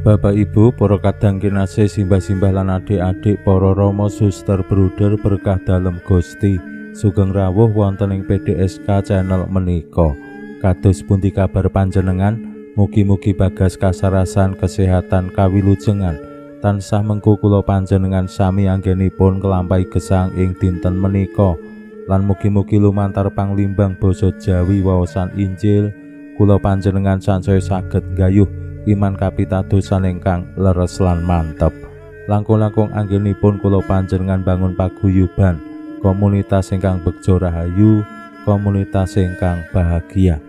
Bapak Ibu, para kadang kinasih, simbah-simbah lan adik-adik, para rama, suster, bruder berkah dalem Gusti, sugeng rawuh wonten ing PDSK channel menika. Kados pundi kabar panjenengan? Mugi-mugi bagas kasarasan, kesehatan, kawilujengan tansah mengku kula panjenengan sami anggenipun nglampahi gesang ing dinten menika. Lan mugi-mugi lumantar panglimbang basa Jawi waosan Injil kula panjenengan sansaya saged nggayuh iman kapitadosan ingkang leres lan mantep. Langkung-langkung anggenipun kula panjenengan bangun paguyuban komunitas ingkang begja rahayu, komunitas ingkang bahagia.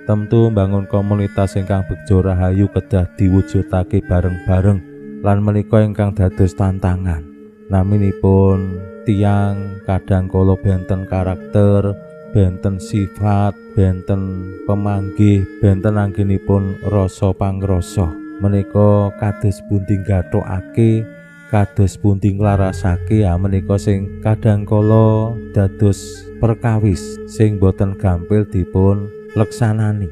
Tentu bangun komunitas ingkang begja rahayu kedah diwujudake bareng-bareng lan menika ingkang dados tantangan. Naminipun tiyang kadang kala benten karakter, benten sifat, benten pemanggih, benten anggenipun rasa pangrasa. Menika kados pundi nggathokake, kados pundi nglarasake, ya menika sing kadang kala dados perkawis sing boten gampil dipun leksanani.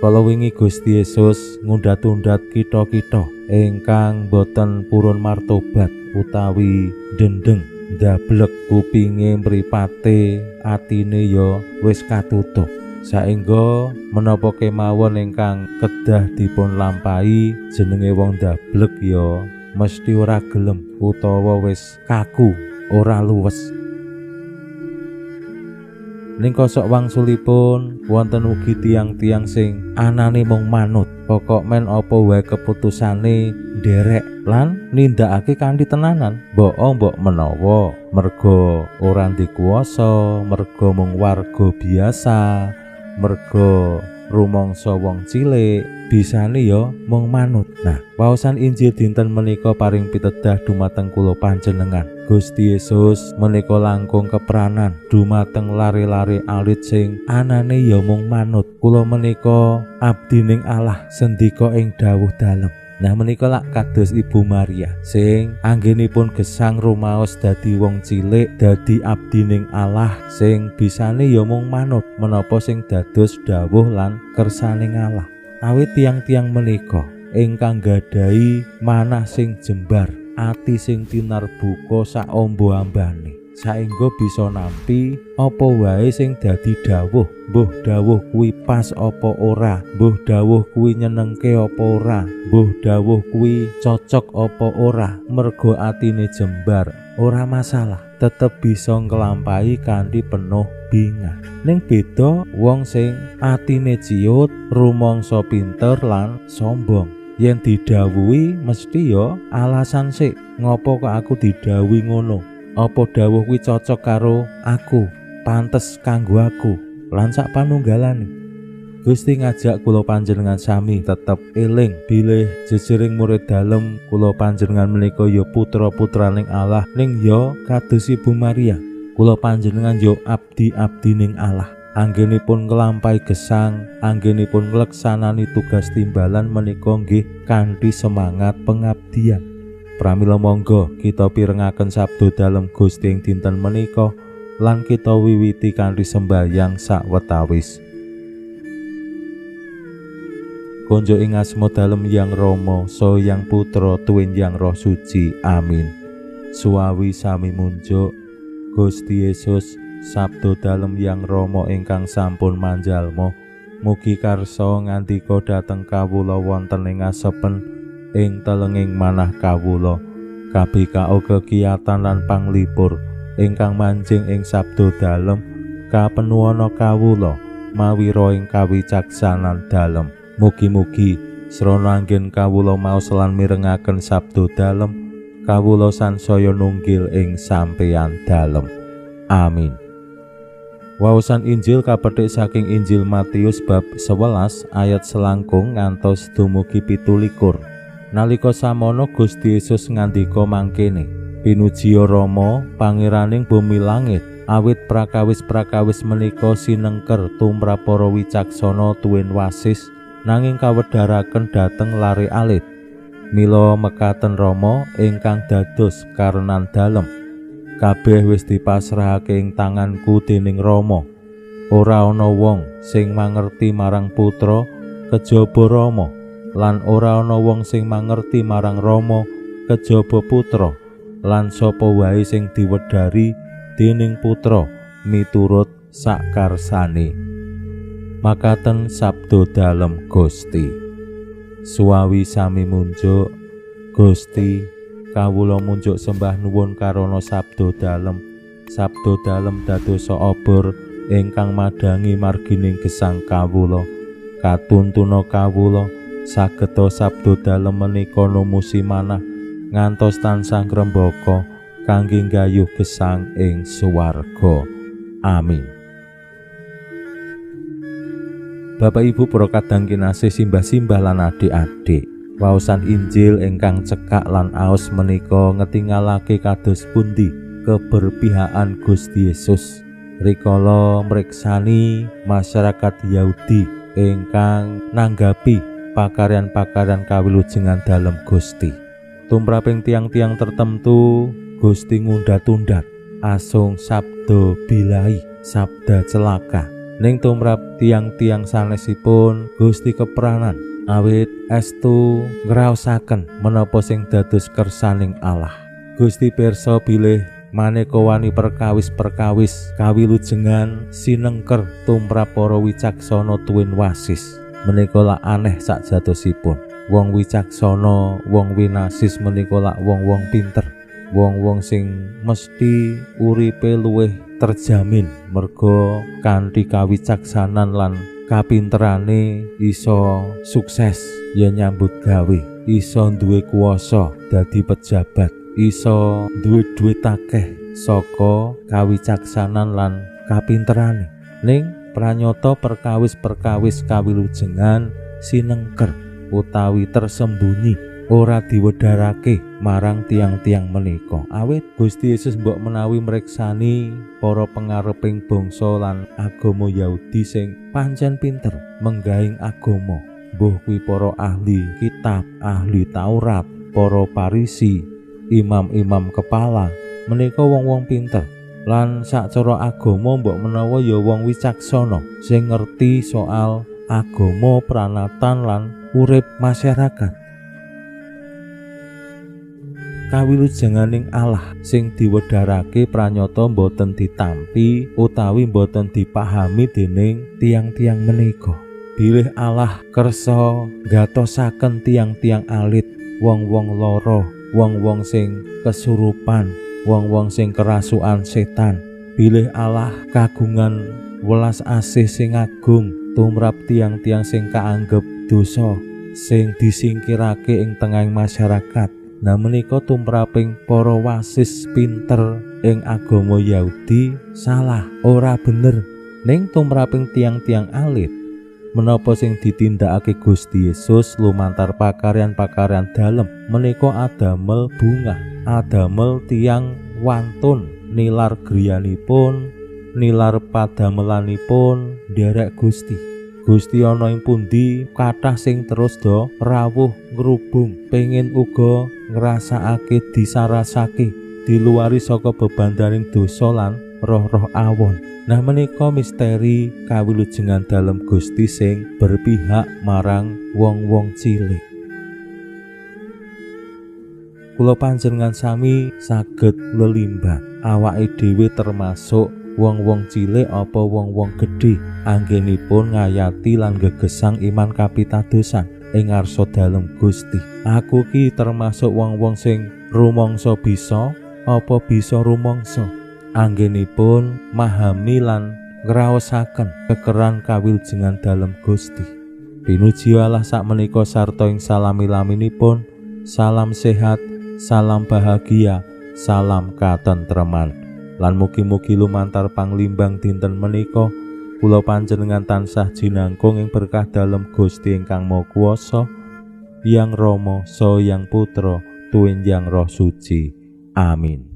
Kala wingi Gusti Yesus ngundhat-undhat kita-kita ingkang boten purun martobat utawi dendeng ndablek kupinge, mripate, atine ya wis katutup. Saengga menapa kemawon ingkang kedah dipun lampahi, jenenge wong ndablek ya mesti ora gelem utawa wis kaku, ora luwes. Ning kosok wangsulipun wonten ugi tiyang-tiyang sing anane mung manut, pokok men apa wae keputusane nderek lan nindakake kanthi tenanan. Mbok mbok menawa merga ora ndikuwasa, merga mung warga biasa, merga rumangsa wong cilik, bisane ya mung manut. Nah, waosan Injil dinten menika paring pitedah dumateng kula panjenengan. Gusti Yesus menika langkung kepranan dumateng lare-lare alit sing anane ya mung manut. Kula menika abdining Allah sendika ing dawuh dalem. Nah, menika lak kados Ibu Maria sing anggenipun gesang rumaos dadi wong cilik, dadi abdining Allah sing bisane ya mung manut menapa sing dados dawuh lan kersaning Allah. Awit tiang-tiang menika ingkang gadhahi manah sing jembar, ati sing tinarbuka saombo-ambane, saengga bisa nampi apa wae sing dadi dawuh. Mbuh dawuh kuwi pas apa ora, mbuh dawuh kuwi nyenengke apa ora, mbuh dawuh kuwi cocok apa ora, mergo atine jembar ora masalah, tetep bisa nglampahi kanthi penuh bingah. Ning beda wong sing atine ciut, rumangsa pinter lan sombong. Yen didhawuhi mesti ya alasan sik, ngopo kok aku didhawuhi ngono, apa dawuh kuwi cocok karo aku, pantes kanggo aku, lan sak panunggalane. Gusti ngajak kula panjenengan sami tetep eling bilih jejering murid dalem kula panjenengan menika ya putra-putraning Allah, ning ya kados Ibu Maria, kula panjenengan ya abdi-abdining Allah. Anggenipun nglampahi gesang, anggenipun ngleksanani tugas timbalan menika nggih kanthi semangat pengabdian. Pramila monggo kita pirengaken sabda dalem Gusti ing dinten menika lan kita wiwiti kanthi sembayang sawetawis. Konjo ing asma dalem Yang Rama, saha Yang Putra, tuwin Yang Roh Suci. Amin. Suwawi sami munjuk Gusti Yesus, sabda dalem Yang Rama ingkang sampun manjalma, mugi karsa ngandika dhateng kawula wonten ing asepen ing telenging manah kawula. Kabikao kekiyatan lan panglipur ingkang manjing ing sabda dalem kapenuwana kawula mawira ing kawicaksanan dalem. Mugi-mugi srana anggen kawula maos lan mirengaken sabda dalem, kawula sansaya nunggil ing sampeyan dalem. Amin. Waosan Injil kapethik saking Injil Matius bab 11 ayat selangkung ngantos dumugi 27. Nalika samono Gusti Yesus ngandika mangkene, Pinujiya Rama, pangeraning bumi langit, awit prakawis-prakawis menika sinengker tumrap para wicaksana tuwin wasis nanging kawedharaken dhateng lare alit. Mila mekaten Rama ingkang dados karenan dalem. Kabeh wis dipasrahake ing tanganku dening Rama. Ora ana wong sing mangerti marang Putra kejaba Rama, lan ora ana wong sing mangerti marang Rama kejaba Putra, lan sapa wae sing diwedhari dening Putra miturut sakarsane. Makaten sabda dalem Gusti. Suwawi sami munjuk Gusti, kawula munjuk sembah nuwun karana sabda dalem. Sabda dalem dadosa obor ingkang madhangi margining gesang kawula. Katuntuna kawula sageta sabda dalem menika numusi manah ngantos tansah ngrembaka kangge nggayuh gesang ing swarga. Amin. Bapak Ibu para kadang kinasih, simbah-simbah lan adik-adik, waosan Injil ingkang cekak lan aos menika ngetingalake kados pundi keberpihakan Gusti Yesus rikala mriksani masyarakat Yahudi ingkang nanggapi pakaryan-pakaryan kawilujengan dalem Gusti. Tumraping tiang-tiang tertentu Gusti ngundhat-undhat asung sabda bilai, sabda celaka. Ning tumrap tiang-tiang sanesipun Gusti kepranan awit estu ngraosaken menapa sing dados kersaning Allah. Gusti pirsa bilih maneka wani perkawis-perkawis kawilujengan sinengker tumrap para wicaksana tuwin wasis. Menika lak aneh sakjatosipun. Wong wicaksana, wong winasis menika lak wong-wong pinter, wong-wong sing mesti uripe luwih terjamin merga kanthi kawicaksanan lan kapinterane iso sukses ya nyambut gawe, iso duwe kuwasa dadi pejabat, iso duwe duit akeh saka kawicaksanan lan kapinterane. Ning pranyata perkawis-perkawis kawilujengan sinengker utawi tersembunyi, ora diwedharake marang tiang-tiang menika. Awit Gusti Yesus mbok menawi mriksani para pengareping bangsa lan agama Yahudi sing pancen pinter menggahing agama, mbuh kuwi para ahli kitab, ahli Taurat, para Parisi, imam-imam kepala, menika wong-wong pinter lan sacara agama mbok menawa ya wong wicaksana sing ngerti soal agama, pranatan lan urip masyarakat. Kawilujenganing Allah sing diwedharake pranyata boten ditampi utawi boten dipahami dening tiang-tiang menika. Bilih Allah kersa gatosaken tiang-tiang alit, wong-wong lara, wong-wong sing kesurupan, wong-wong sing kerasukan setan. Bilih Allah kagungan welas asih sing agung tumrap tiang-tiang sing kaanggep dosa, sing disingkirake ing tengahing masyarakat. Nah menika tumraping para wasis pinter ing agama Yahudi salah, ora bener. Ning tumraping tiang-tiang alit, menapa sing ditindakake Gusti Yesus lumantar pakaryan-pakaryan dalem menika adamel bungah, adamel tiang wantun nilar griyanipun, nilar padamelanipun nderek Gusti. Gusti ana ing pundi kathah sing terus do rawuh ngrubung, pengin uga ngrasakake disarasake, diluari saka bebandaning dosa lan roh-roh awon. Nah menika misteri kawilujengan dalem Gusti sing berpihak marang wong-wong cilik. Kula panjenengan sami saged lelimbang awake dhewe termasuk wong-wong cilik apa wong-wong gedhe anggenipun ngayati lan gegesang iman kapitadosan ing ngarsa dalem Gusti. Aku ki termasuk wong-wong sing rumangsa bisa apa bisa rumangsa anggenipun mahami lan ngraosaken kekeran kawilujengan dalem Gusti. Pinuji Allah sakmenika sarta ing salami-laminipun. Salam sehat, salam bahagia, salam katentreman. Lan mugi-mugi lumantar panglimbang dinten menika kula panjenengan tansah jinangkung ing berkah dalem Gusti ingkang Maha Kuwasa, Yang Rama, Saha Yang Putra, tuwin Yang Roh Suci. Amin.